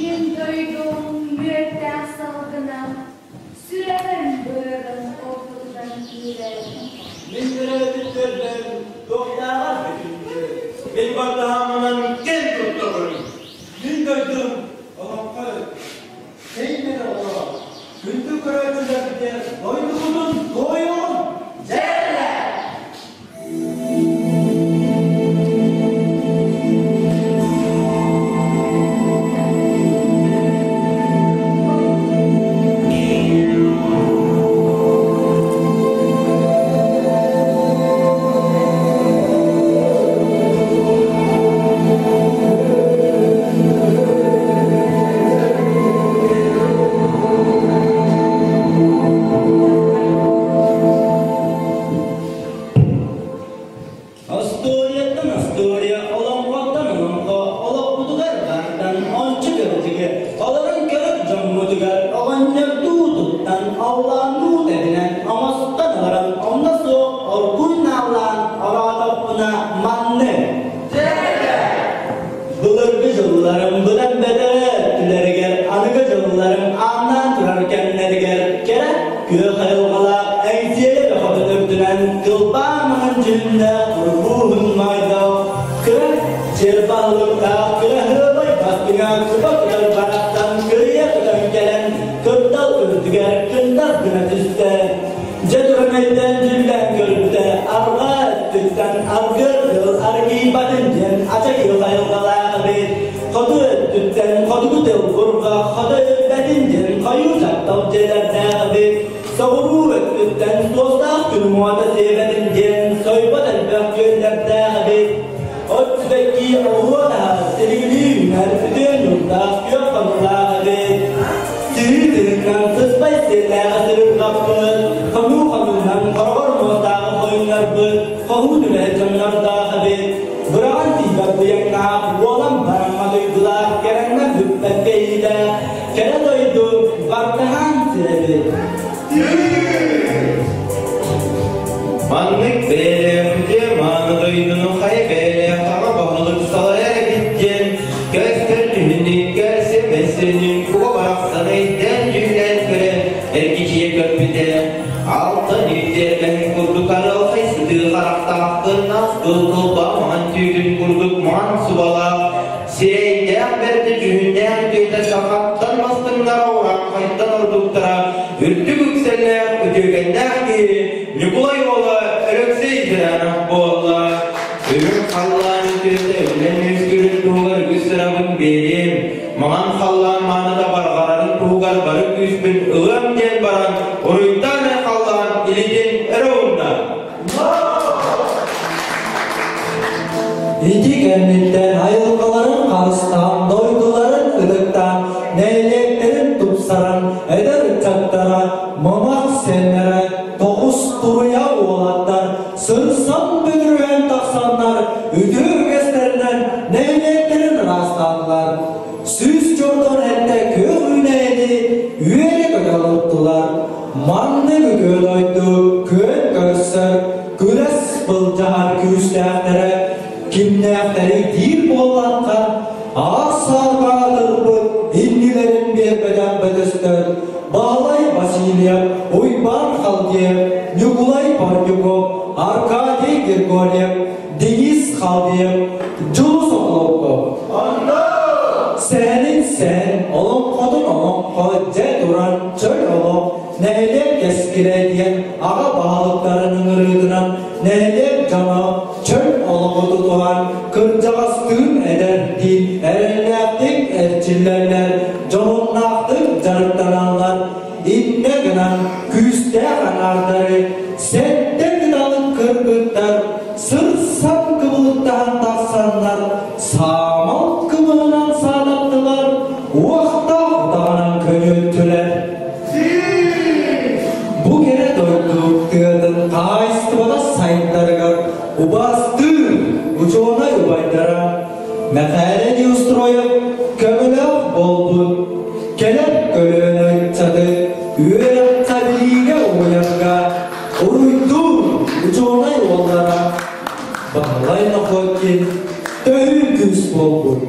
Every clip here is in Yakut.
Мин дойдум мүөттээх салгына, сүрэҕим-быарым ортотунан киирэр. Мин төрөөбүт түөлбэм туохтааҕар да күндү. Мин бартаһааммынан киэн туттабын. Мин дойдум олоҥхо Тэймэн оҕолоро, күндү көрөөччүлэрбитигэр дойдубутун туойуоҕун! Дьэ! Остуоруйаттан остуоруйа, олоҥхоттон олоҥхо, олохпутугар баартан ончу кырдьыгы, олорон көрөр дьоммутугар оҕонньордуу туттан, аллаанныы тэбинэн, оҥостон олорон, онно суох оргууй нааллаан ороотохпуна маннык. Былыргы дьылларым быдан бэтэрээ өттүлэригэр, аныгы дьылларым ааннаан турар кэмнэригэр кэрэ күөх айылҕалаах Эҥсиэли бөхөтүн үрдүнэн кылбаа маҥан дьүһүннээх урбууһун моойдоох кыра сир баһылыктаах кыраһыабай бастыҥа куба кутар барахсан кырыйа көтөн кэлэн кырдал үрдүгэр кындас гына түстэ. Дьэ туран өйдөөн дьүллээн көрбүтэ, арҕаа өттүттэн аргыар тыл аргыйбатын диэн ача күөх айылҕалаах эбит. Хоту өттүттэн хотугу тыл курга хото өлбөтүн диэн хойуу таптал дьиэлэрдээх эбит. Соҕуруу өттүттэн суостаах күн муота сиэбэтин диэн сойбот элбэх күөллэрдээх эбит. От сибэкки оҕуруо таһар силигилии үүнэр үтүө ньуурдаах күөх хонуулаах эбит. Сыһыы тыһыҥҥан сыспай сиэллээҕи сырырҕаппыт, хонуу хонуунан хороҕор муостааҕы хойуннарбыт, хоһуун үлэһит дьоннордоох эбит. Быраҕан тиийбэт быйаҥнаах, уолан бараммат уйгулаах, кэрэҥнэн бүппэт кэһиилээх, кэрэ дойду бартаһаан сирэ эбит. Маннык бэйэлээхпитэ мааны дойдуну хайа бэйэлээх хаҥа баһылык салайар эбит диэн көстөр түһүнүккэ сэмэсиринин куба барахсан өйдөөн-дьүүллээн көрөн эргичийэ көрбүтэ. Алтан үүтэрбэһин курдук арылхай сытыы харахтаах кырнаас кыл-кылба маҥан түүтүн курдук маҥан субалаах сирэйдээх бэрдэ дьүһүннээх үтүөтэ сахаттан бастыҥнара урааҥхайтан ордуктара үрдүк үксэллээх үтүөкэннээх киһи Ньукулай уола Өлөксөй Зырянов буолла. Үрүҥ халлаан үтүөтэ үлэн үөскүүрүн туһугар үгүс сырабын биэриэм, маҥан халлаан мааныта барҕарарын туһугар бары күүспүн ылыам диэн баран уруйдаан эр халлаан илитин өрө уунна. Ити кэнниттэн айылҕаларын харыстаан, дойдуларын ытыктаан, нэһилиэктэрин тупсаран, эдэр ыччаттара, мымах сиэннэрэ, тоҕус туруйа уолаттар сырсан бүдүрүйэн тахсаннар, үтүө үгэстэринэн нэһилиэктэрин ыраастаатылар. 100 чордон эрдэ күөх үүнээйини үөрэ-көтө олоттулар. Маннык үтүө дойду күөн көрсөр, күрэс былдьаһар күүстээхтэрэ кимнээхтэрий диир буоллахха, аар-саарга аатырбыт иннилэрин биэрбэтэх бөтөстөр Баһылай Васильев, Уйбаан Халдеев, Ньукулай Парнюков, Аркадий Григорьев, Денис Халдеев, Дьулус Охлопков. Сэһэнин сэһэн, олоҥхотун олоҥхо, дьэ туран чөл олох, нэһилиэк кэскилэ диэн аҕа баһылыктарын ыҥырыытынан нэһилиэк дьоно чөл олоҕу тутуһан, кырдьаҕастыын эдэрдиин эрэллээхтик эрчиллэллэр, дьоһуннаахтык дьарыктаналлар. Иннэ гынан күүстээх аҥаардары сэттэ кыталык кыргыттар сырсан кыбылыктаһан тахсаннар саамал кымыһынан саататтылар, уохтаах утаҕынан көнүөттүлэр. Бу кэрэ дойду тыатын хаһаайыстыбата сайдарыгар убаастыыр учуонай убайдара Мэхээлэ Неустроев көмөлөөх буолбут, кэлэр көлүөнэ ыччаты үөрэххэ-билиигэ уһуйарга уруйдуур учуонай уоллара Баһылай Находкин төһүү күүс буолбут.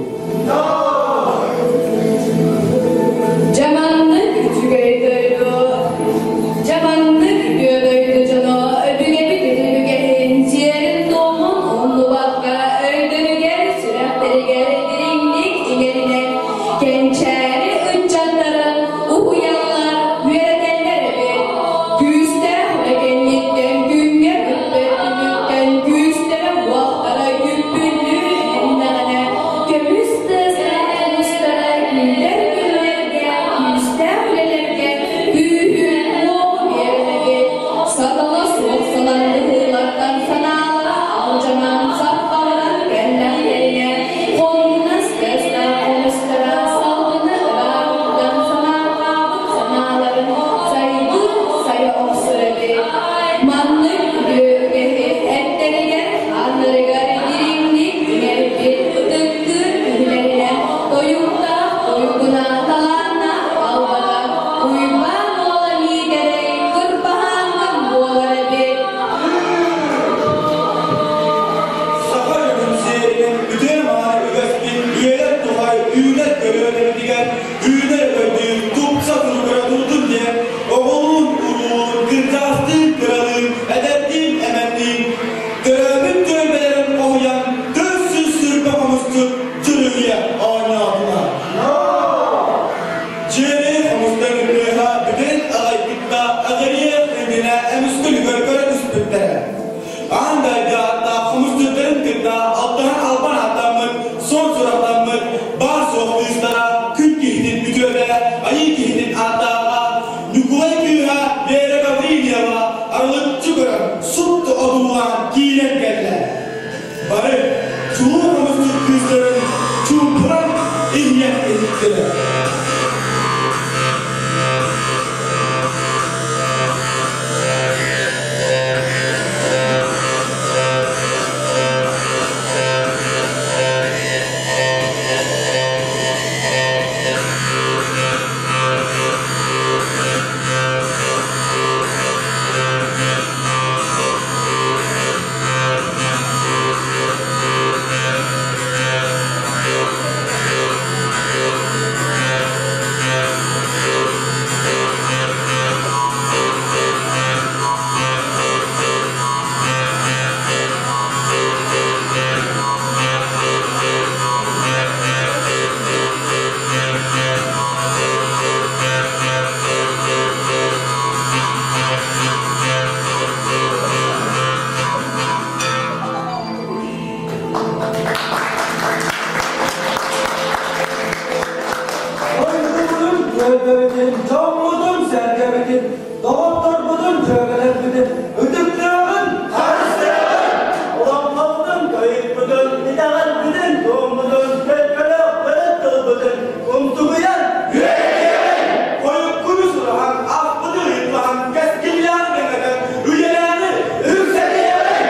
түөлбэбитин, дьоммутун-сэргэбитин, доҕотторбутун, дьүөгэлэрбитин ытыктыаҕын, харыстыаҕын! Олоҥхобутун, тойукпутун, итэҕэлбитин, туоммутун, төлкөлөөх төрүт тылбытын умсугуйан үөрэтиэҕин! Хойуккуну сураһан, ахпыты ыйыталаһан, кэскиллээҕи кэҥэтэн, үйэлээҕи үксэтиэҕин!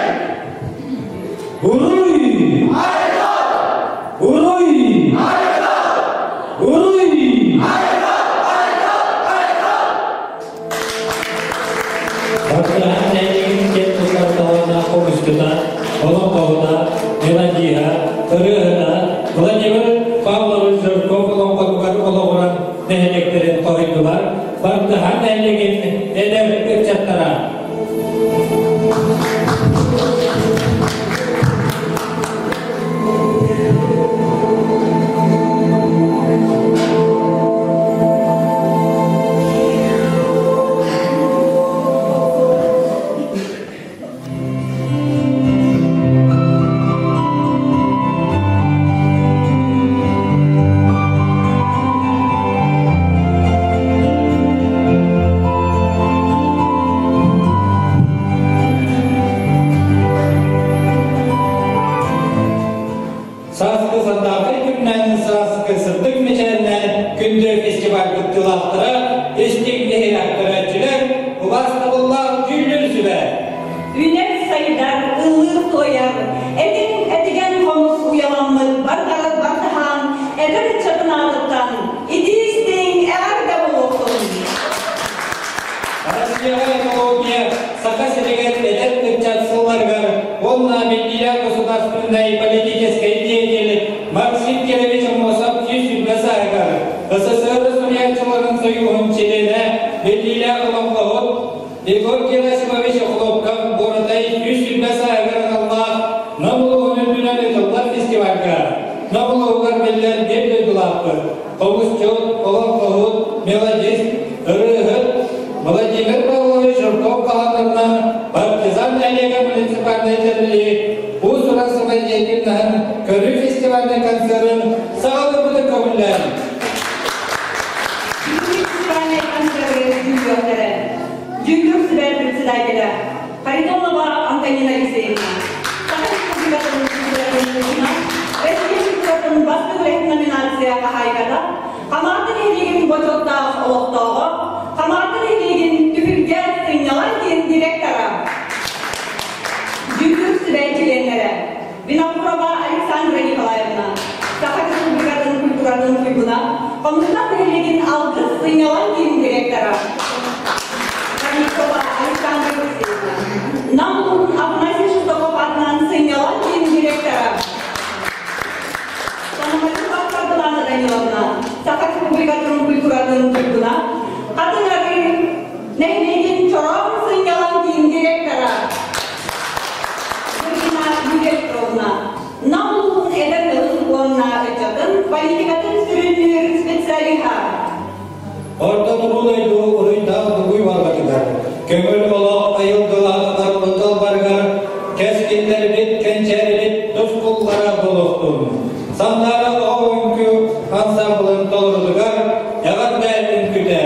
Уруй! Уруй! Уруй! Бартыһаан нэһилиэгин киэн туттар талааннаах хомусчута, олоҥхоһута, мелодиһа, ырыаһыта Владимир Павлович Жирков олоҥхотугар олоҕуран нэһилиэктэрин хоһуйдулар. Бартыһаан нэһилиэгин эдэр ыччаттара. Сааскы сандаархай күннээн, сааскы сырдык мичээринэн күндү фестиваль кыттыылаахтара, истиҥ иһирэх көрөөччүлэр, убаастабыллаах дьүүллүүр сүбэ. Үнэр сайдар, ыллыыр туойар, этиҥ этигэн хомус уйаламмыт бардаҕыт бартаһаан эдэр ыччатын аатыттан итии истиҥ эҕэрдэ буолуохтун! Россияҕа экология Саха сиригэр эдэр ыччат сылларыгар уонна биллиилээх государственнай политическай деятель Максим Кирович Аммосов 120 сааһыгар СССР суруйааччыларын сойууһун чилиэнэ, биллиилээх олоҥхоһут Егор Герасимович Охлопков Буоратай 120 сааһыгар аналлаах Нам улууһун үрдүнэн ыытыллар фестивальга Нам улууһугар биллэр биир дойдулаахпыт, хомусчут, олоҥхоһут, мелодист, ырыаһыт Владимир Павлович Жирков хаһааннарынан Партизан нэһилиэгэ муниципальнай тэриллии уус-уран самодеятельноһын көрүү фестивальнай концерын саҕалыырбытын көҥүллээн. Муниципальнай концеры дьүүллүөхтэрэ. Дьүүллүүр сүбэ председателэ Харитонова Антонина Алексеевна. Саха Республикатын культуратын Россия культуратын бастыҥ үлэһит номинация хаһаайката Хамаҕатта нэһилиэгин бочуоттаах олохтооҕо, Хамаҕатта нэһилиэгин Түһүлгэ сынньалаҥ киин директора, Дьүүллүүр сүбэ чилиэннэрэ Винокурова Александра Николаевна, Саха Республикатын культуратын туйгуна, Хомустаах нэһилиэгин Алгыс сынньалаҥ киин директора Хомякова Александра Алексеевна, Нам улууһун Афанасий Шестаков аатынан сынньалаҥ киин директора Пономарёва Саргылана Даниловна, Саха Республикатын культуратын туйгуна, Хатыҥ Арыы нэһилиэгин Чороон сынньалаҥ киин директора Гурина Юлия Петровна, Нам улууһун эдэр ыалын уонна ыччатын политикатын сүрүннүүр специалиһа. Орто туруу дойду уруйдаах дугуй барбатыгар, көҥүл олох айылгылаах арылытал барыгар кэскиллэрбит, кэнчээрибит тускуллара буолуохтун. Сандаара оҕо үҥкүү ансамблын толорутугар эҕэрдэ үҥкүүтэ.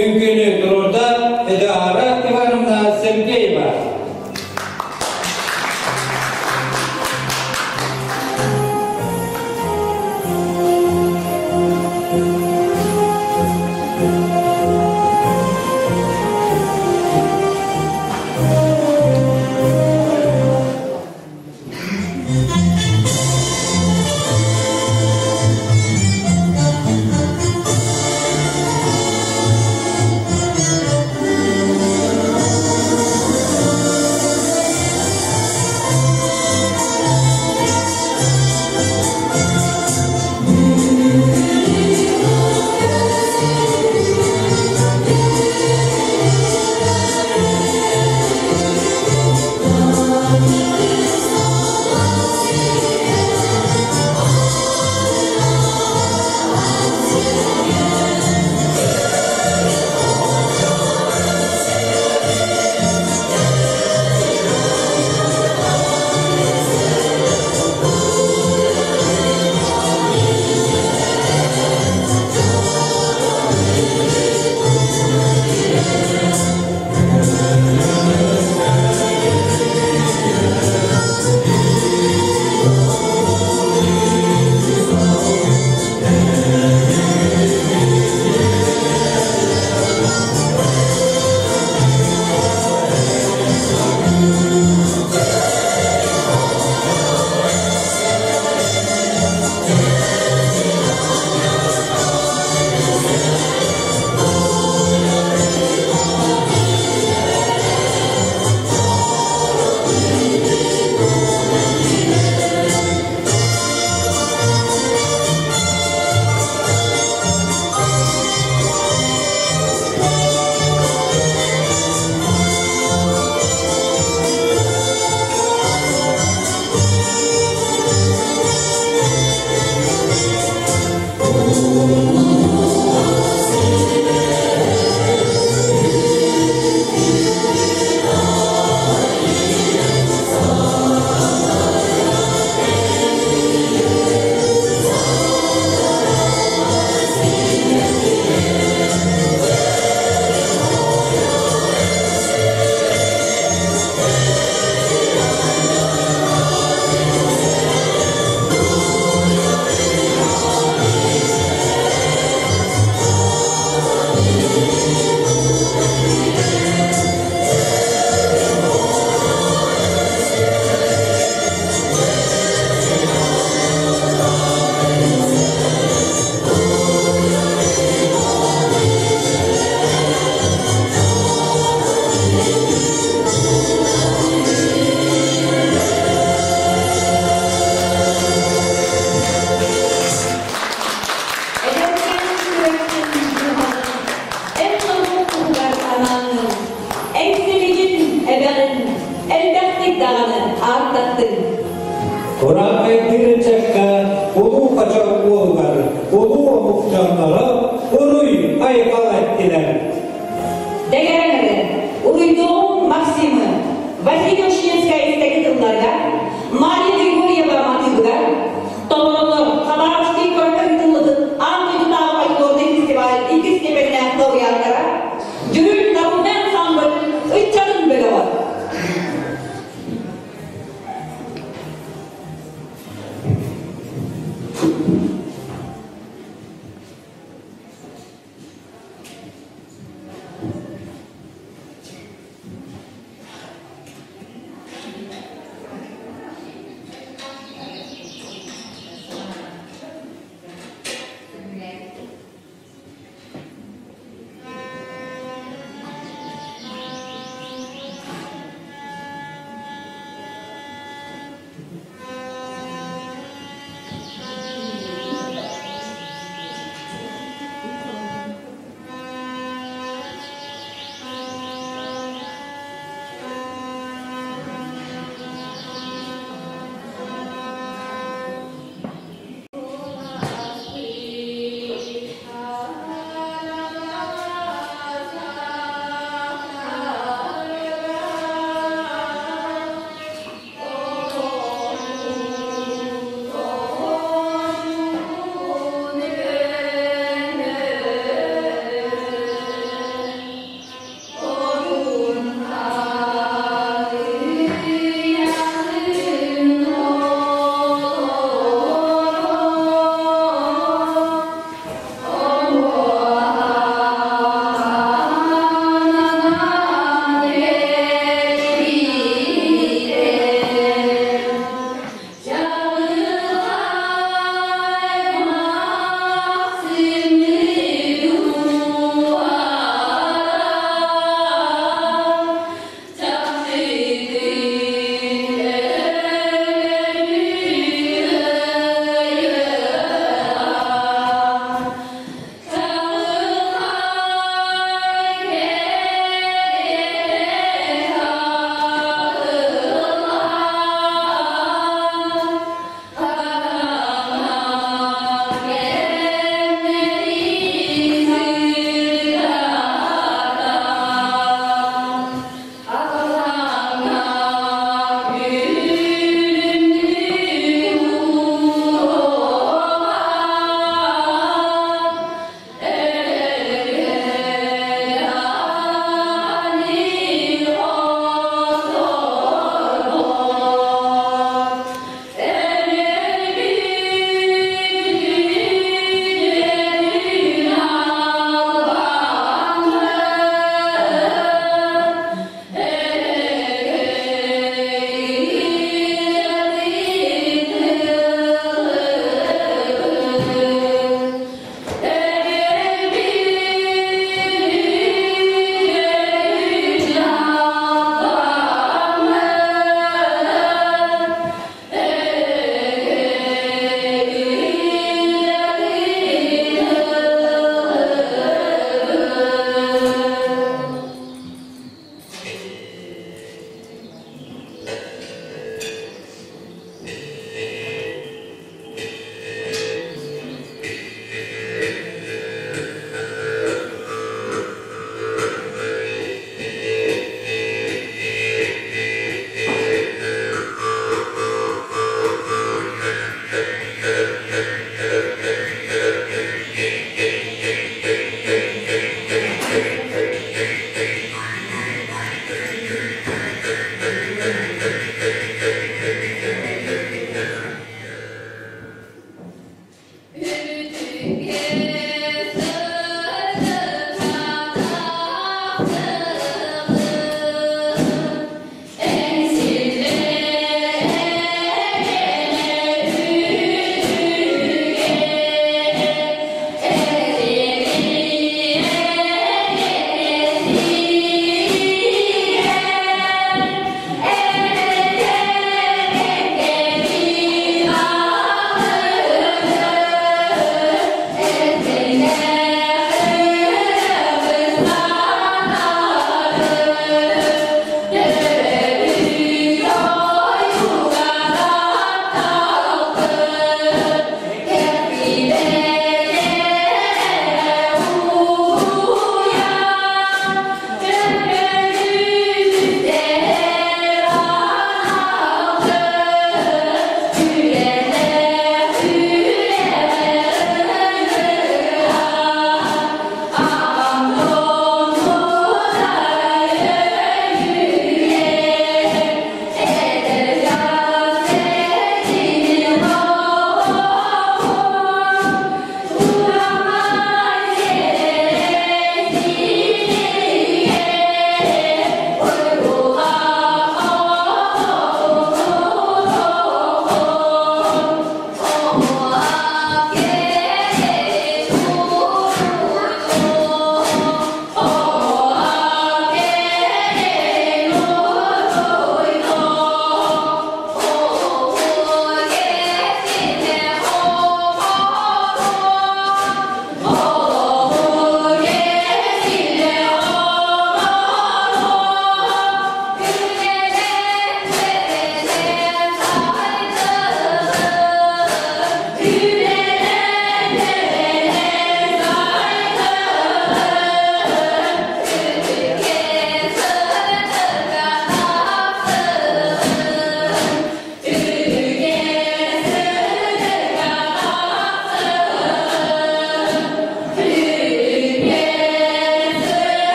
Үҥкүүнү туруорда Эдуара Ивановна Сергеева.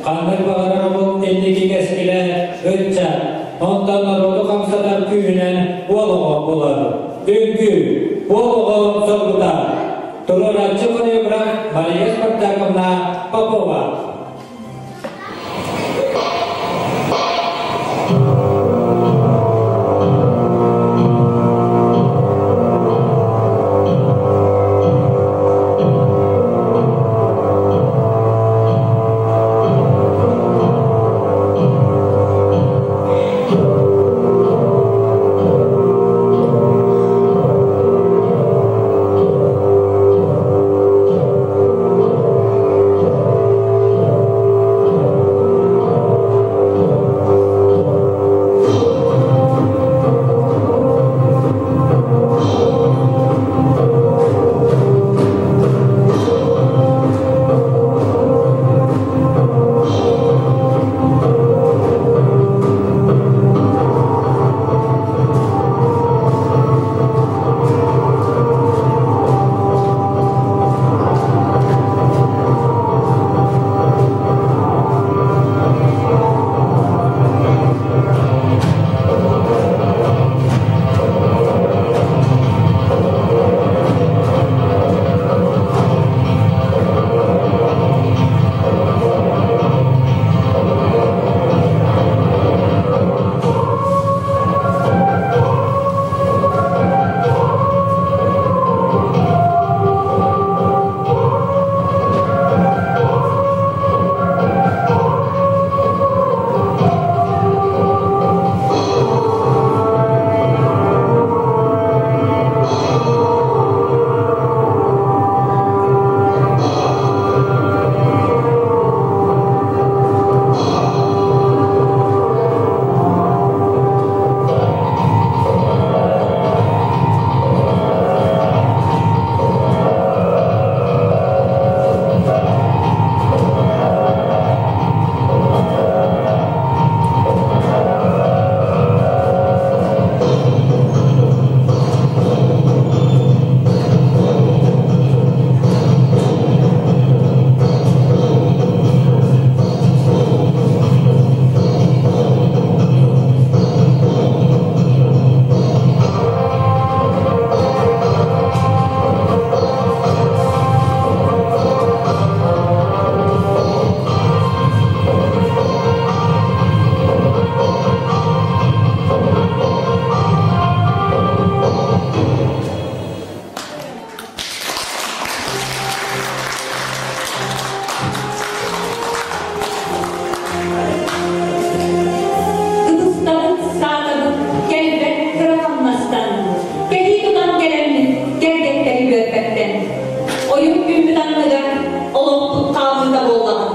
Ханнык баҕарар омук инники кэскилэ ыччат, онтон норуоту хамсатар күүһүнэн уол оҕо буолар. Үҥкүү, уол оҕо соргута. Туруорааччы хореограф Мария Спартаковна Попова. Кыбыстабыт, саатабыт, кэлбэт кыра хамнастан, кэһии тутан кэлэммит кэргэттэри үөрбэттэн. Ойун күммүт анныгар олохпут хаалыыта буоллаҕа.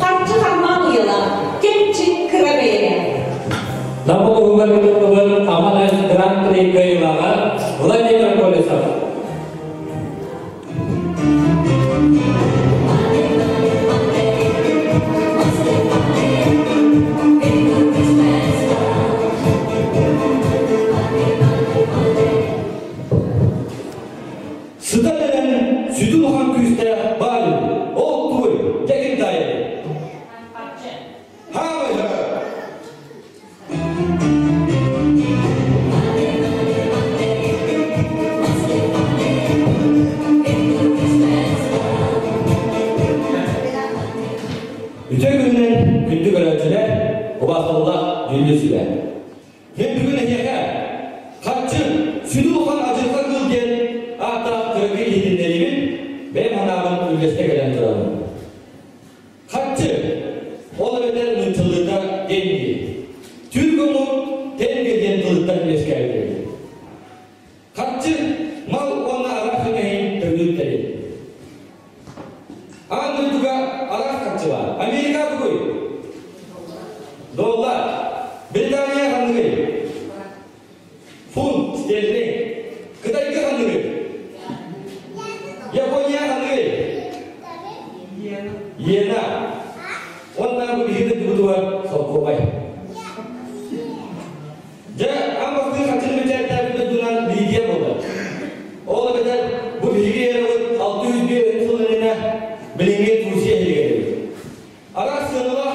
Харчы хармаан уйалаах, кэмчи кыра бэйэлээх. Нам улууһугар ыытыллыбыт Аман Өс Гран-при кыайыылааҕа Владимир Колесов. Сыта кэлэн сүдү улахан күүстээх баай ол тугуй дьэкин таайы Хаамай Үтүө күнүнэн күндү көрөөччүлэр, убаастабыллаах дьүүллүүр сүбэ. Мин бүгүн эһиэхэ харчы сүдү улахан адьырҕа кыыл диэн ааттаах кыракый иһитиннэриибин бэйэм санаабын үллэстэ кэлэн турабын. Харчы, ол эбэтэр нууччалыыта деньги. Түүр омук тенге диэн тылыттан үөскээбит эбит. Харчы, мал уонна араас өҥөһүн төлүүр тэрил. Аан дойдуга араас харчы баар. Америка тугуй? Доллар. Британия ханныгый? Фунт стерлинг. Кытайга ханныгый? Япония ханныгый? Иена. Уонна бу биһиги дойдубутугар солкуобай. Дьэ, аан бастыыр хаччыны бэчээттээбит дойдунан Лидия буолар. Ол эбэтэр бу биһиги эрабыт 601 сыл иннинэ билиҥҥи Турция иһигэр эбит. Араас сыаналаах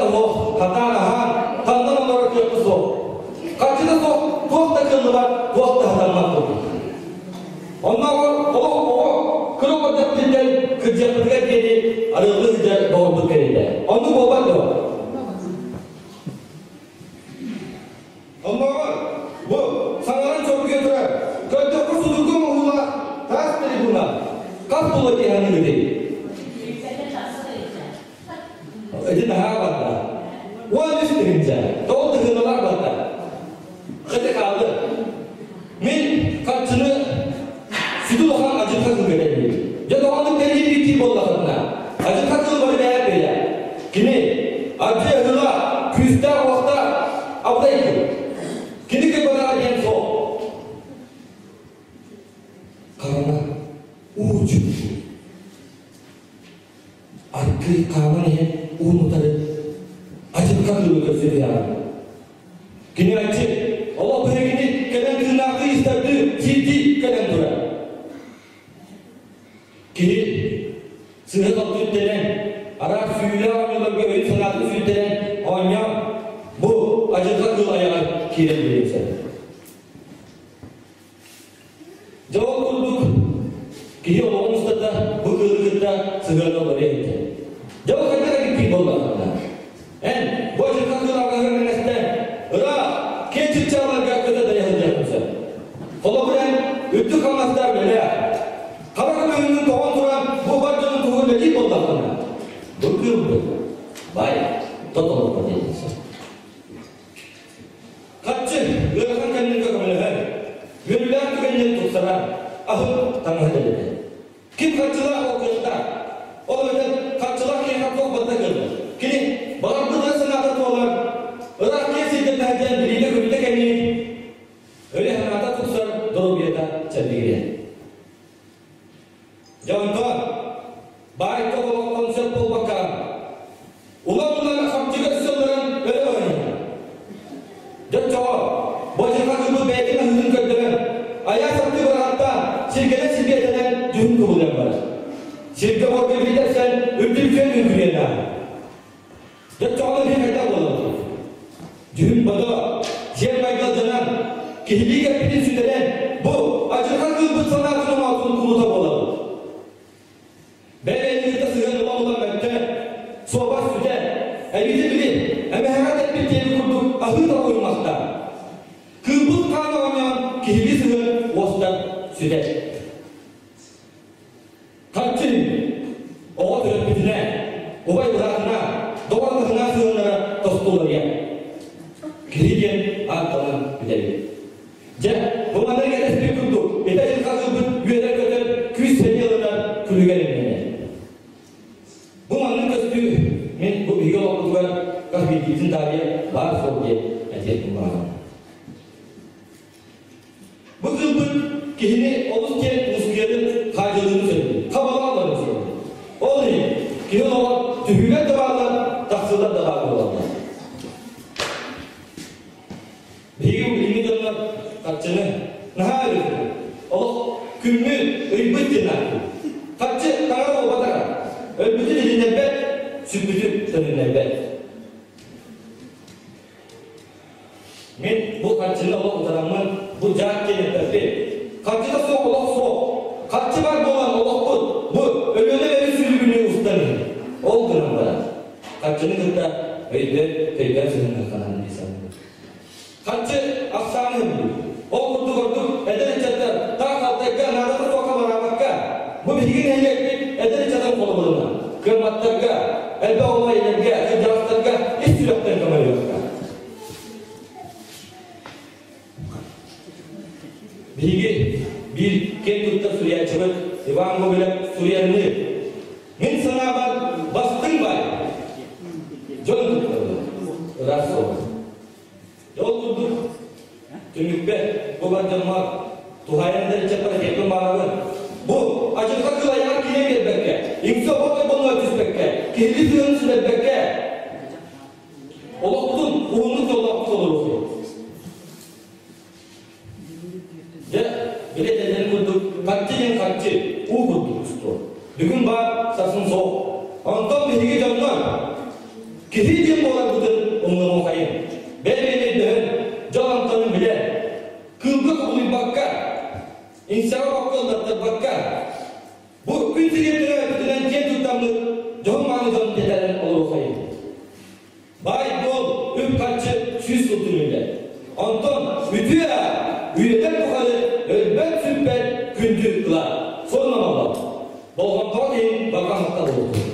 Харчыта суох, хатаан аһаан, ханнан олорор кыахпыт суох. Харчыта суох, туох да кыаллыбат, туох да сатаммат буолбут. Оннооҕор олох оҕо кыра оҕордохтүттэн кырдьыахпытыгар диэри арыаллыы сылдьар доҕорбут кэриэтэ. Оннук буолбат дуо? Оннооҕор бу саҥаран чоргуйа турар, көрдөххө судургу оҥоһуулаах таас трибуна хас буолуо дии саныыгытый? Ити наһаа барда. 13 тыһыынча. Тоҕо тыһыыналаах барда? Ити хаалды. Мин харчыны сүдү улахан адьырҕа кыылга тэҥниибин. Дьэ тоҕоннук тэҥниир дии буоллахытына, адьырҕа кыыл бары бэйэ бэйэ. Кини ардьы ыһыла, күүстээх-уохтаах абытай кыыл. Кини кырбанаҕа диэн суох. Хараҥа уу чуҥку. Аргыый хааман иһэн уун утары адьырҕа кыылы көрсүтүөҕэ. Кини аччык, олох биһигини кэлэн тыыннаахтыы истэрдии, сиирдии кэлэн турар. Кини сыыһа-халты үктэнэн, араас сүүлээх оонньууларга өйүн-санаатын сүүйтэрэн оонньоон, бу адьырҕа кыыл айаҕар киирэн биэриэн сөп. Дьэ ол курдук киһи олоҕун устата бу кыылы кытта сыһыана уларыйа илтэ. Дьэ ол хайдах эбиккин буоллаххына? Эн бу адьырҕа кыыл аҕаһыгар мэҥэстэн ыраах киэҥ чыпчаалларга кыта дайа сылдьыаххын сөп. Холобур эн үрдүк хамнастаах үлэлээх, хара көмүһүнүн тоҕон туран бу бар дьонун туһугар үлэлиир буоллаххына, бу кыылбыт бай тот олоххо диэн сөп. Харчы ыарахан кэмнэргэ көмөлөһөр, үөрүүлээх түгэннэри тупсарар, аһын таҥаһы дэлэтэр. Ким харчылаах ол кыахтаах. Ол эбэтэр харчылаах киһиэхэ туох барыта кыаллар. Кини баҕарбыт санаата туолар, ыраах киэҥ сиргэ таһырдьан билиитэ-көрүүтэ кэҥиир, өйө-санаата тупсар, доруобуйата чэбдигирэр. Дьэ онтон баай олохтон сөп буолбакка, улам-улам харчыга сылларан өрө баран Дьэ оччоҕо бу адьырҕа кыылбыт бэйэтин аһыытын көрдөрөн, айаас аттыы быраҕаттаан, сиргэнэн сиргиэтэнэн дьүһүн кубулуйан барар. Сиргэ буорга биитэрсэн үрдүн күөн үҥкүйэн ааһар. Дьэ оччоҕуна биир хайдах буолабыт? Дьүһүн-бодо, сиэр-майгы алдьанан, киһилии кэппитин сүтэрэн, бу адьырҕа кыылбыт санаатын оҥоотун кулута буолабыт. Бэйэ-бэйэни кытта сыһыан ыла-ыла мөлтөөн, суобас сүтэн, эбиитин били, эмэһэҕэ тэппит диэби курдук аһыы да уйумахтаах. Кыылбыт хаана оонньоон киһилии сыһыан уостан сүтэр. Харчы оҕо төрөппүтүнэ, убай быраатына, доҕор атаһына сыһыаннара тостуларыйар. Киһи диэн ааттанан бүтэбит. Дьэ, бу манна кэтэспит курдук, ити дьылҕа кыылбыт үөрэр-көтөр, күүс-сэниэ ылынар күлүгэр имнэнэр. Бу маннык көстүү мин бу биһиги олохпутугар хас биирдиибитин таарыйа баар суол диэн этиэхпин баҕарабын. Бу кыылбыт киһини олус диэн мускуйарын, хаадьылыырын сөбүлүүр. Хабалаан олорор сиэнэ. Ол иһин киһи олоҕор түһүүлэр да бааллар, тахсыылар да баар буолаллар. Биһиги билиҥҥи дьоннор харчыны наһаа өрүһүнэр. Олох күммүт, ыйбыт диэн ааттыыр. Харчы таҥара буолбатаҕа. Өлбүтүн илиннэрбэт, сүппүтүн төнүннэрбэт. Мин бу харчыны олох утараммын, бу дьаат диэн эппэппин. Харчыта суох олох суох. Харчы баар буолан олохпут бу Өлүөнэ өрүс сүлүгүнүү устан иһэр. Ол гынан баран, харчыны кытта өйдөөн, төйдөөн сыһыннахханан дии саныыбын. Харчы ахсааны сөбүлүүр. Ол курдук ордук эдэр ыччаттар таах Алтайга наадата суохха бараабакка, бу биһиги нэһилиэкпит эдэр ыччатын холобурунан, кыамматтарга, элбэх оҕо ийэлэргэ, кырдьаҕастарга ис сүрэхтэн көмөлөһүөхтээх. Биһиги биир киэн туттар суруйааччыбыт Иван Гоголев суруйарыныы Мин санаабар бастыҥ баай дьон тутталлар, ыраас суол. Ол курдук түмүкпэр бу бар дьоммор туһаайан да ыччаттар этиэхпин баҕарабын. Бу адьырҕа кыыл айаҕар киирэн биэрбэккэ, иҥсэ оһох ойбонугар түспэккэ, киһилии тыынын сүтэрбэккэ, олохпутун уһуннук дьоллоохтук олоруохпут. Дьэ, били этэллэрин курдук, харчы диэн харчы, уу курдук устуо. Бүгүн баар, сарсын суох. Онтон биһиги дьоннор. Киһи диэн буоларбытын умнумуохайын. Бэйэ-бэйэни өйдөһөн, дьон амтанын билэн, кыылга кубулуйбакка, иҥсэҕэ-бокко ыллаттарбакка, бу күн сиригэр төрөөбүтүнэн киэн туттаммыт дьоһун-мааны дьон дэтэрэн олоруохайын. Баай-дуол, үп-харчы 100 сыл түмүллэр. Онтон үтүө үйэтэр тухары өлбөт-сүппэт күндү ылар. Сонно буолла. Болҕомтоҕут иһин барҕа махтал буолуохтун.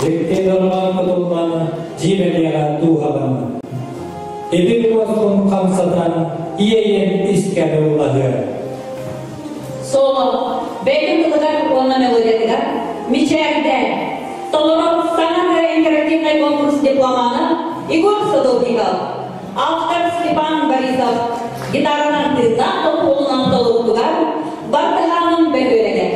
Дьикти дорҕоон кутуллан, дьиибэлиэҕэ дууһалан. Ити куоскун хамсатан, иэйэн искэр ыллаһыа. Соло, бэйэтин тылыгар уонна мелодиятыгар мичээрдээн, толорон саҥа ырыа интерактивнай конкурс дипломана Егор Садовников, автор Степан Борисов гитаранан тыыннаах толкуолунан толоруутугар Бартыһааным бөһүөлэгэ.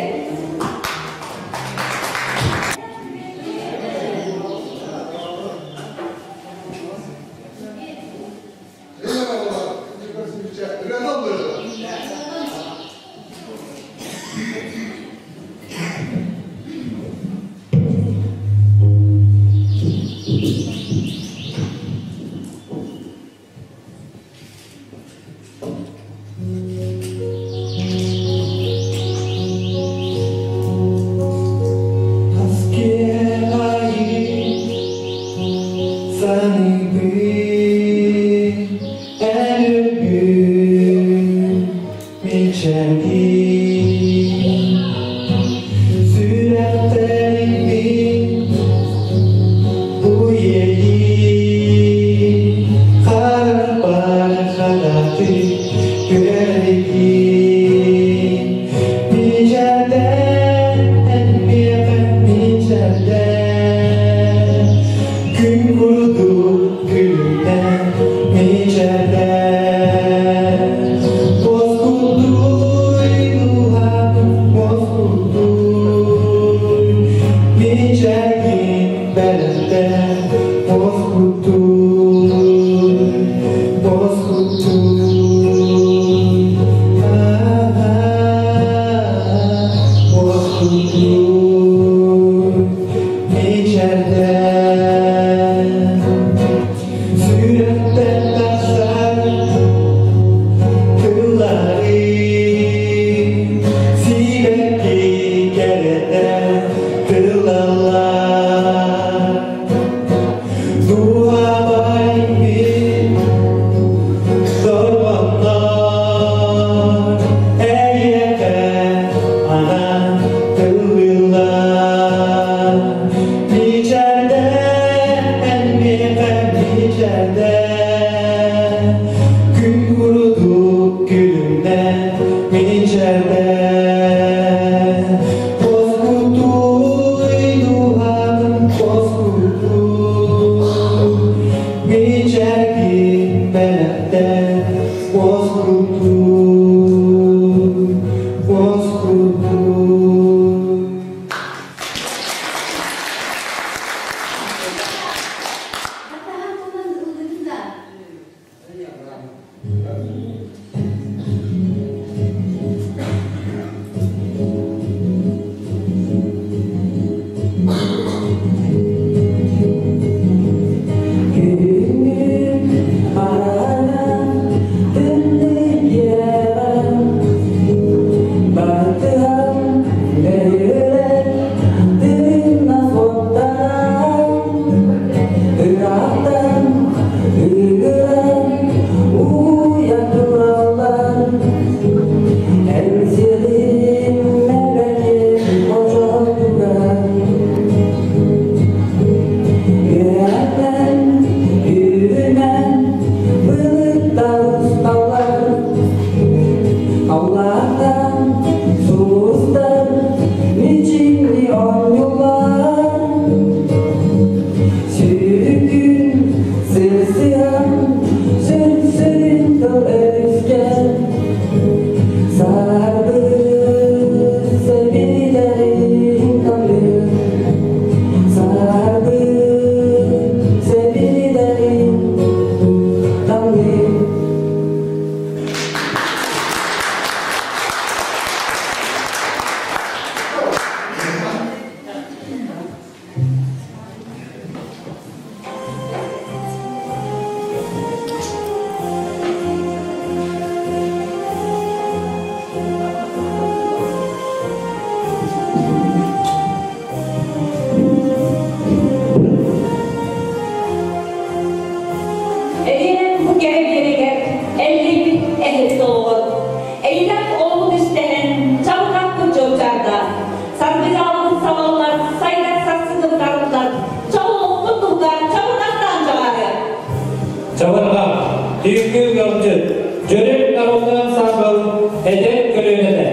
көлүөнэтэ.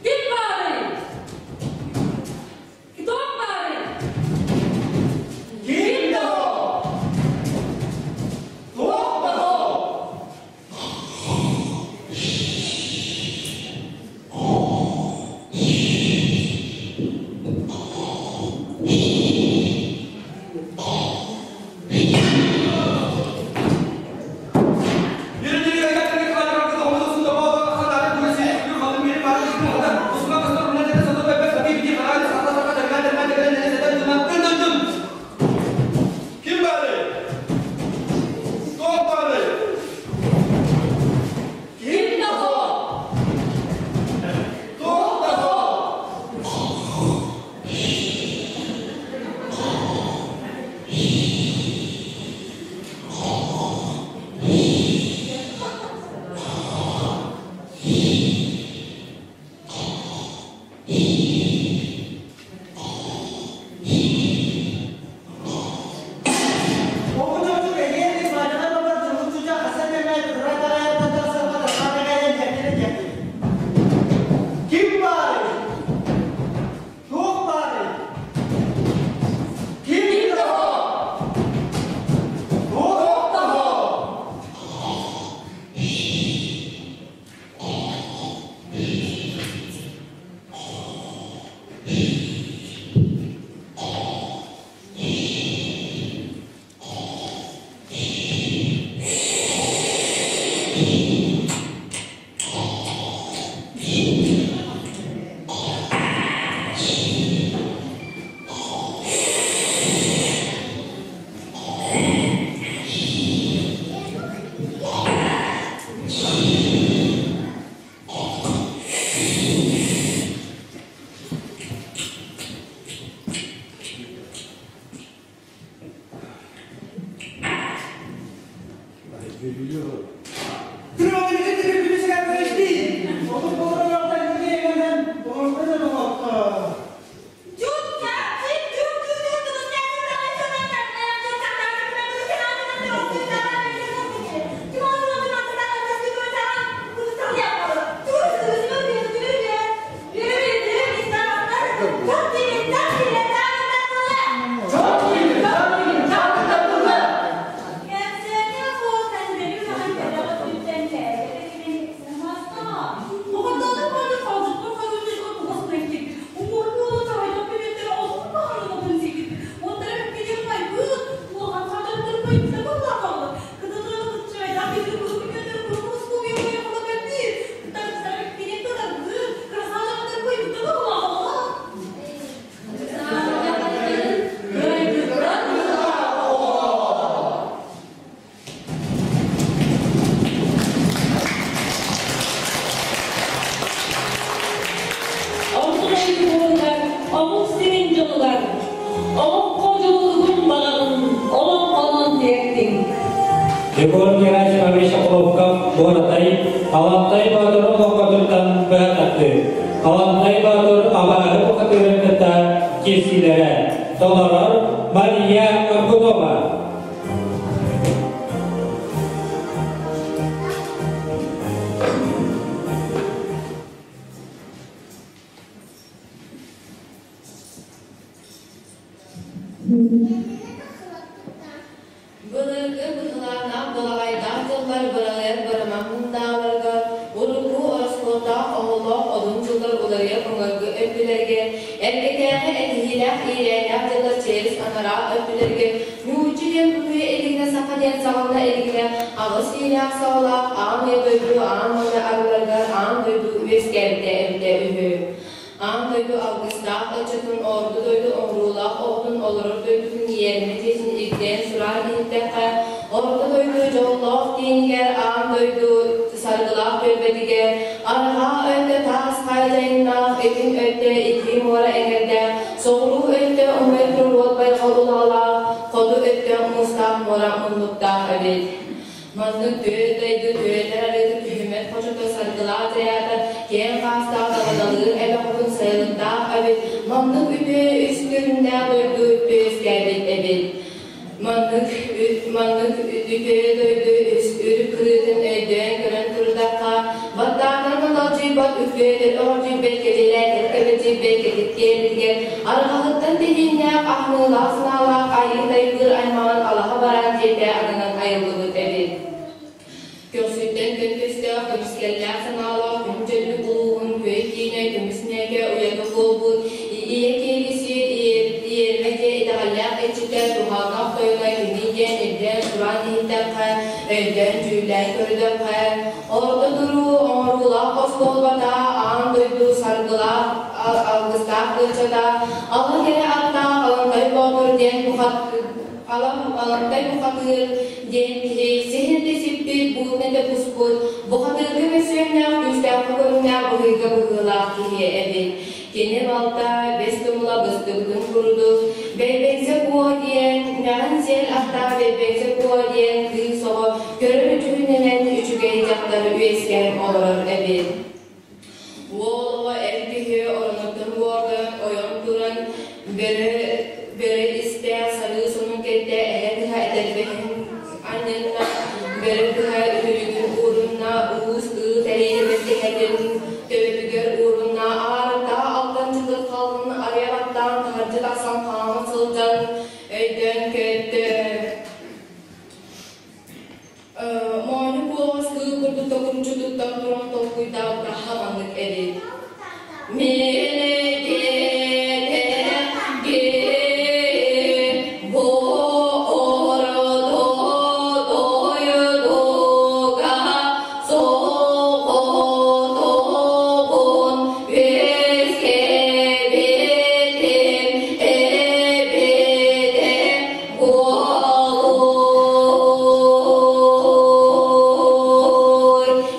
Ким баарый? Кто баарый? Ким да Туох да Ким баарый? Туох баарый? Ким да суох. Туох да суох. Ким баарый? Туох баарый? Ким да суох! Туох да суох! Орто дойду буолугар, омук сирин дьонугар, олоххо дьулуургун баҕаҕын олоҥхонон тиэртиҥ. Егор Герасимович Охлопков Буоратай Алантай Боотур олоҥхотуттан быһа тардыы. Алантай Боотур абааһы бухатыырын кытта киирсиилэрэ. Толорор Мария Аргунова. Былыргы быһылааннаах былаҕайдаах дьыллар быралыйар барымах мундааларыгар, урукку ороскуоттаах оһоллоох одун дьыллар уларыйар уҥуоргу өттүлэригэр, эргэтээҕи этиһиилээх иирээннээх дьыллар чээрис анараа өттүлэригэр ньууччу диэн утуйа илигинэ саха диэн саҕалана илигинэ аҕыс иилээх саҕалаах аан ийэ дойду аан маҥнай арылларыгар аан дойду үөскээбитэ эбитэ үһү. Аан дойду алгыстаах ыччатын орто дойду оҥоруулаах оҕотун олорор дойдутун иэрмэ дьиэтин ирдээн сураан иһиттэххэ, орто дойду дьоллоох диэнигэр аан дойду саргылаах түөлбэтигэр арҕаа өттө таас дьайыннаах, илин өттө итии муора эҥэрдээх, соҕуруу өттө умайа турар уот байҕал улаҕалаах, хоту өттө муустаах муора муннуктаах эбит. Маннык түөрт дойду түөрэтэр арыыта түһүмэт хочото саргылаах дьайаата киэҥ хаастаах даланалыыр эбэ хотун сайылыктаах эбит. Маннык үтүө үс көрүҥнээх дойду үөскээбит эбит. Маннык маннык үтүө дойду үс үрүт кырыытын өйдөөн көрөн турдахха, баттаатан адалдьыйбат үтүөтэр оҕордьуйбат кэбилээтэр кэбилдьийбэт кэтит киэлитигэр арҕаһыттан тэһииннээх аһыныылаах санаалаах айыы тайбыыр аймаҕын алаһа бараан дьиэтэ ананан айыллыбыт эбит. Көхсүттэн көнтөстөөх, көмүскэллээх санаалаах күн дьөллүк улууһун күөл киинэ көмүс ньээкэ уйата буолбут ийэ киһи сир иэрмэ дьиэ итэҕэллээх иччитэ туһааннаах тойоно кини диэн ирдээн тураан иһиттэххэ, өйдөөн-дьүүллээн көрдөххө, орто туруу оҥоруулаах остуолбата аан дойду саргылаах алгыстаах ыччата ала кэрэ аттаах Алантай Боотур диэн Алантай бухатыыр диэн киһи сиһин да сиппит, буутун да буспут, бухатыырга мөссүөннээх, күүстээх көрүҥнээх быһыыга быһыылаах киһи эбит. Кини балта бэс тумула быстыбытын курдук, Бэйбэҥсэ Куо диэн, нэҕин сиэл аттаах Бэйбэҥсэ Куо диэн кыыс оҕо көрөр үтүгүнэнэн үчүгэй дьахтар үөскээн олорор эбит. Уол оҕо эр киһи оронуттан уордан, ойон туран, бөрө, бөрө истээх сарыы сонун кэттэ эһэ тыһа этэрбэһин анньынна, бөрө тыһа үтүлүгүн уурунна, уус ыы тэриэнэ бэргэһэтин төбөтүгэр уурунна, аарыктаах алтан чытыр халҕын арыйа баттаан таһырдьа тахсан хаама сылдьан өйдөөн көттө. Моонньу куоҕас кыыл курдук токуруччу туттан туран толкуйдаабыта хаманнык эбит.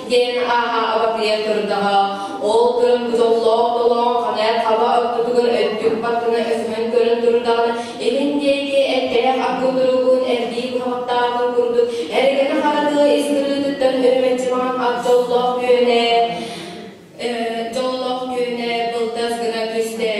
Диэн ааһа абатыйан турдаҕа. Ол туран бу дьоллоох долоон ханайар хаба ортотугар өттүк баттана өсөһөн көрөн турдаҕына, илин диэки эттээх аккын туругун эрдии быһаҕаттаатын курдук эргэнэ хара тыа ис кырыытыттан өрүмэччи маҥан ат дьоллоох күөнэ дьоллоох күөнэ былтас гына түстэ.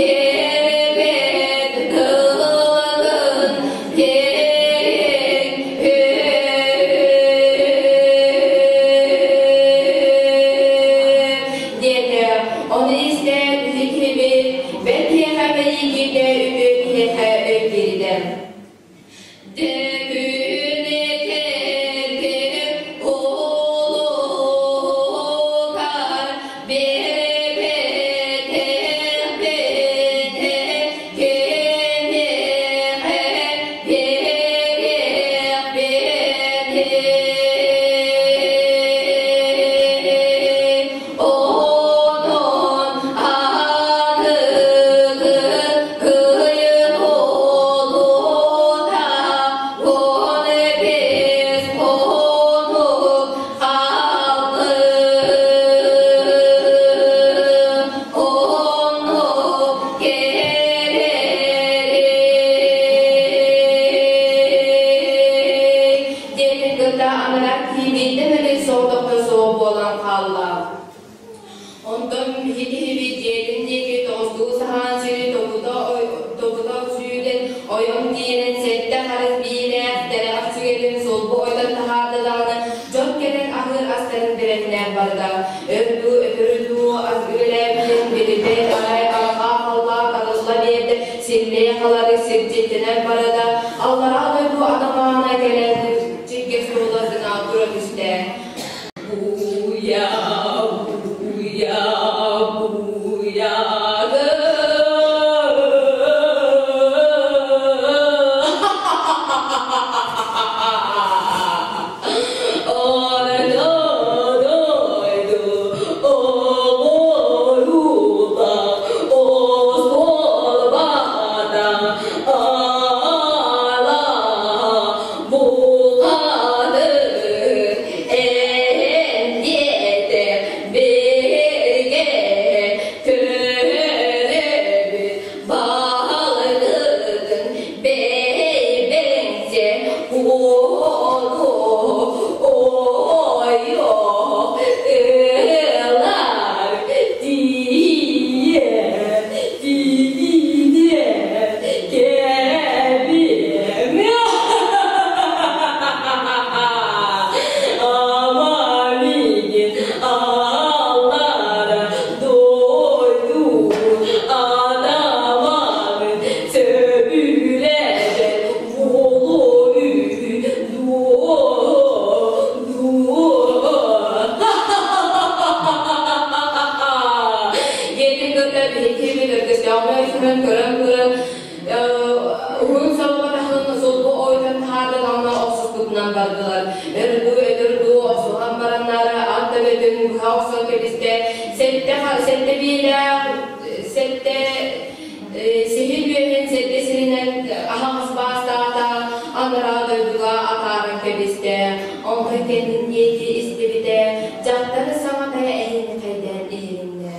Биэрбэт тылын киэҥ диэтэ. Ону истэн киһибит бэрт киһиэхэ мэйиикитэ үтүө киһиэхэ өй киирдэ. Онон аныгы кыйын олута 15 хонук хаалды. Оннук кэлэрий. Диэтин кытта анараа киһи биирдэ соҕотохто суох буолан хаалла. Онтон биһиги дьиэтин диэки тоҕустуу саһаан сири тобута сүүрэн ойон тиийэн сэттэ харыс биилээх тэлэҕэх сүгэтин сулбу ойдон таһаарда даҕаны дьон кэлэн аһыыр астарын бэлэмнээн барда. Өр дуу, өтөр дуу ас үлэлээбитин билбэт арай арҕаа халлаа катылла биэрдэ силлиэ-халары сирдьиттэнэн барда. Аллараа дойду атамаана кэлэн чиргэ суолар гына тура түстэ. Буя, буя, буя, Диэтин кытта биһиги өргөстөөҕү көрөн туран уһун салбатаһын сулбу ойутан таһаарда даҕаны охсуспутунан бардылар. Өр дуу, өтөр дуу охсуһан бараннара ат төбөтүн быһа охсон кэбистэ. Сэттэ сэттэ биилээх сэттэ сиһин үөһүн сэттэ сиринэн аһаҕас баастаата анараа дойдуга атааран кэбистэ. Онтон кэннин диэки истибитэ дьахтар саҥата эһинхэйдээн иһилиннэ.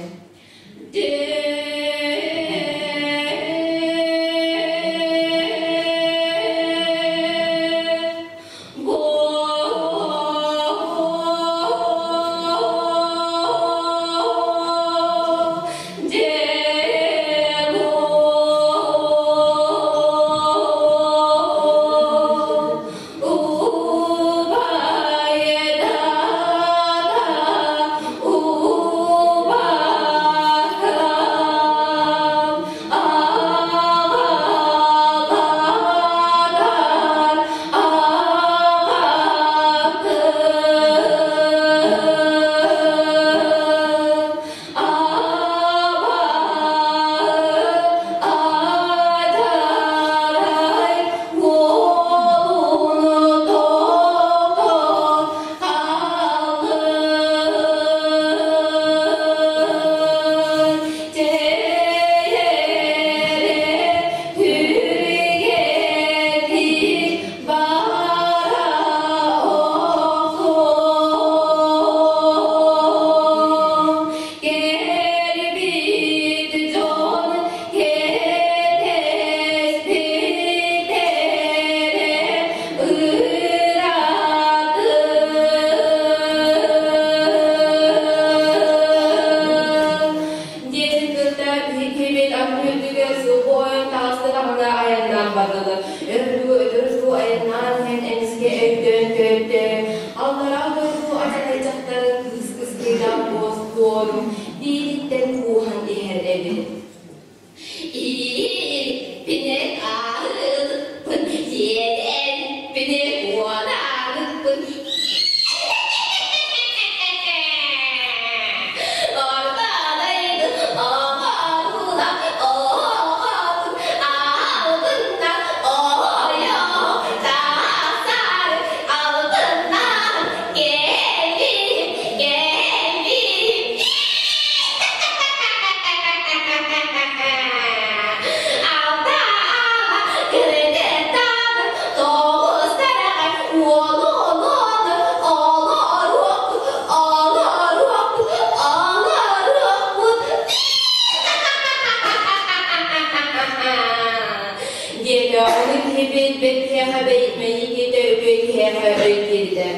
бардылар. Өр дуу, өтөр дуу айаннаан иһэн эмискэ өйдөөн көрдө. Аллараа дойду ачатай дьахтарын кыыс кыскыйдаах буостуон биилиттэн кууһан иһэр эбит. Иирпинэн аһылыкпын, сиэтэрпинэ куонаабыппын. Орталайды оҕорула оҕобун алтыннан ойох тахсар алтыннан кэлим кэлим. Диэтэ, ону киһи билбит киһиэхэ мэйиикитэ үтүө киһиэхэ өй киирдэ.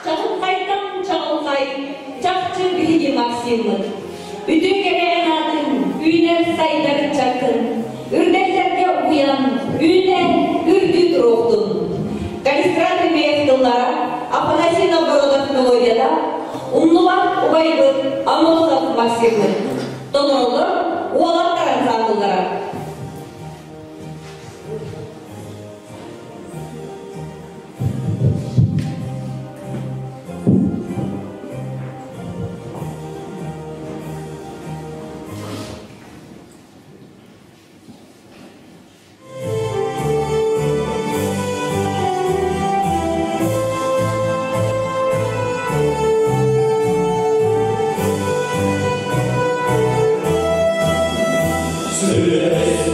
Чаҕылхайтан чаҕылхай, чахчы биһиги Максиммыт. Үтүө кэрээн аатын үүнэр сайдар ыччаккын, үрдэллэргэ угуйан, үүнэн үрдүү туруохтун. Калистрат Ильмеев тыллара, Афанасий Новгородов мелодията, умнубат убайбыт Аммосов Максиммыт. Толороллор уолаттар ансаамбыллара. Сүрэх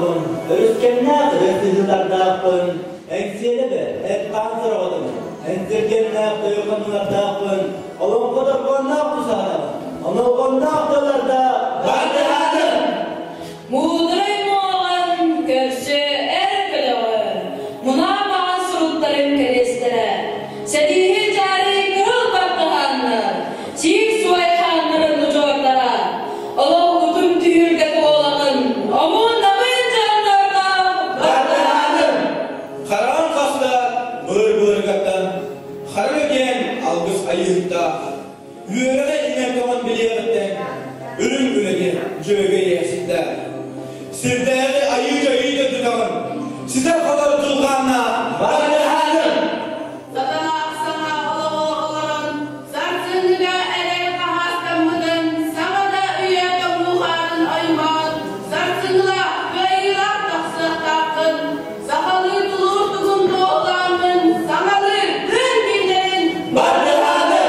уһун, өрүскэннээх ырыа сыһыылардаахпын, Эҥсиэлэбэ эт-хаан сороҕотун, энсиргэннээх тойук хонуулардаахпын, олоҥхо дорҕоонноох тусаһанабын, онолҕонноох тылларда бардыһаатын! Муударай муоҕан көрсө эр көлөҕө, мунаа маҕан суруктарын кэриэстэрэ, сэрииһи дьаары кыһыл баттаһааннар, сиик суой хааннарын удьуордара, олох утум түһүлгэ туолаҕын, омун намыын дьоннордоох бардыһаатын! Хараҕын хаста быыр-быыргаттан, хара диэн алгыс айыыһыттаах, үөрэҕи иҥэн-тоҥон билиэҕиттэн үрүҥ үлэ диэн дьүөгэ иэхситтээх. Сирдээҕи айыы-дьайыы да түгэҕин, ситэр-хотор дьылҕааннаах барыһаатын! Саталаах саҥа олоҕу олорон, сарсыҥҥыга эрэл хаһаастаммытын, саҥа да үйэ тоҥуу-хаарын оймоон, сарсыҥҥылаах, кыайыылаах тахсыахтааххын, сахалыы тулуур тугун туоһулааммын, саҥалыы тыын киллэрин Бардыһаатын!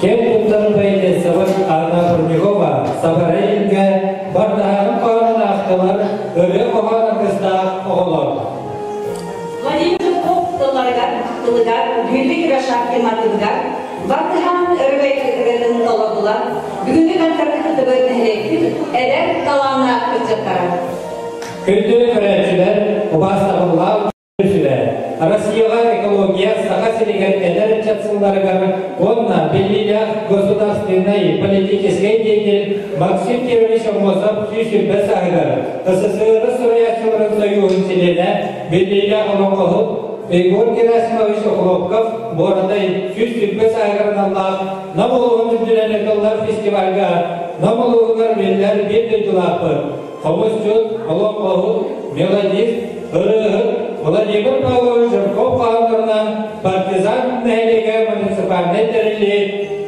Киэн туттар поэтессабыт Анна Турнигова Сабарайинга Бардаһаҕын хоһоонун аахтылар ырыа хоһоон аргыстаах оҕолор. Владимир Жирков тылларыгар, тылыгар, Дмитрий Кривошапкин матыыбыгар Бартыһаан өрөгөй ырыатын толордулар. Бүгүҥҥү концерты кыттыбыт нэһилиэкпит эдэр талааннаах ыччаттара. Күндү көрөөччүлэр, убаастабыллаах Сүбэ Россияҕа экология Саха сиригэр эдэр ыччат сылларыгар уонна биллиилээх государственнай политическай деятель Максим Кирович Аммосов 120 сааһыгар СССР суруйааччыларын сойууһун чилиэнэ, биллиилээх олоҥхоһут Егор Герасимович Охлопков Буоратай 120 сааһыгар аналлаах Нам улууһун үрдүнэн ыытыллар фестивальга Нам улууһугар биллэр биир дойдулаахпыт хомусчут, олоҥхоһут, мелодист, ырыаһыт Владимир Павлович Жирков хаалларынан Партизан нэһилиэгэ муниципальнай тэриллии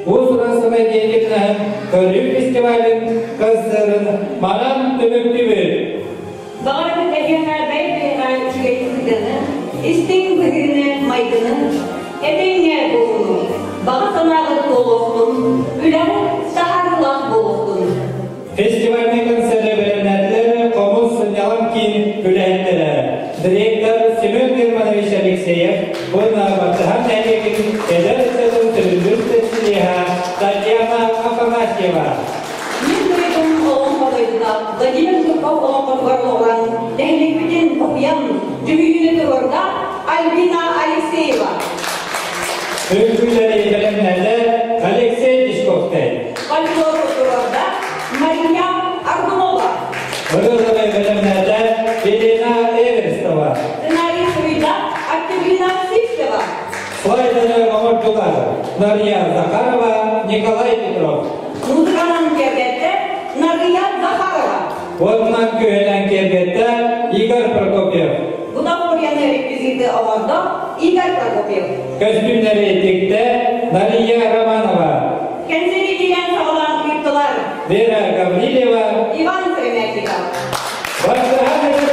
уус-уран самодеятельноһын көрүү фестивалын концерын манан түмүктүүбүт. Баҕарабыт эһиэхэ бэйэ-бэйэҕэ үчүгэй сыһыаны, истиҥ быһыыны, майгыны, этэҥҥэ буолууну, баҕа санааҕыт туолуохтун, үлэҕит таһаарыылаах буолуохтун. Фестивальнай концерты бэлэмнээтилэр Хомус сынньалаҥ киин үлэһиттэрэ, директор Семен Германович Алексеев уонна Баттаһан нэһилиэгин эдэр ыччатын сүрүннүүр специалиһа Татьяна Афанасьева. Мин дойдум олоҥхо дойдута Владимир Жирков олоҥхотугар олоҕуран нэһилиэкпитин хоһуйан дьүһүйүүнү туруорда Альбина Алексеева. Үҥкүүлэри бэлэмнээтэ Алексей Дичковскай. Фольклор туруорда Ырыалары бэлэмнээтэ Елена Эверстова. Сценарий суруйда Октябрина Сивцева. Слайданы оҥордулар Нария Захарова, Николай Петров. Музыканан киэргэттэ Нария Захарова. Уотунан күһэнэн киэргэттэ Игорь Прокопьев. Бутафорияны реквизиты оҥордо Игорь Прокопьев. Көстүүмнэри тиктэ Нария Романова. Кэнсиэри киирэн саҕалаан ыыттылар Вера Гаврильева, Иван Сыромятников. Бартыһаан.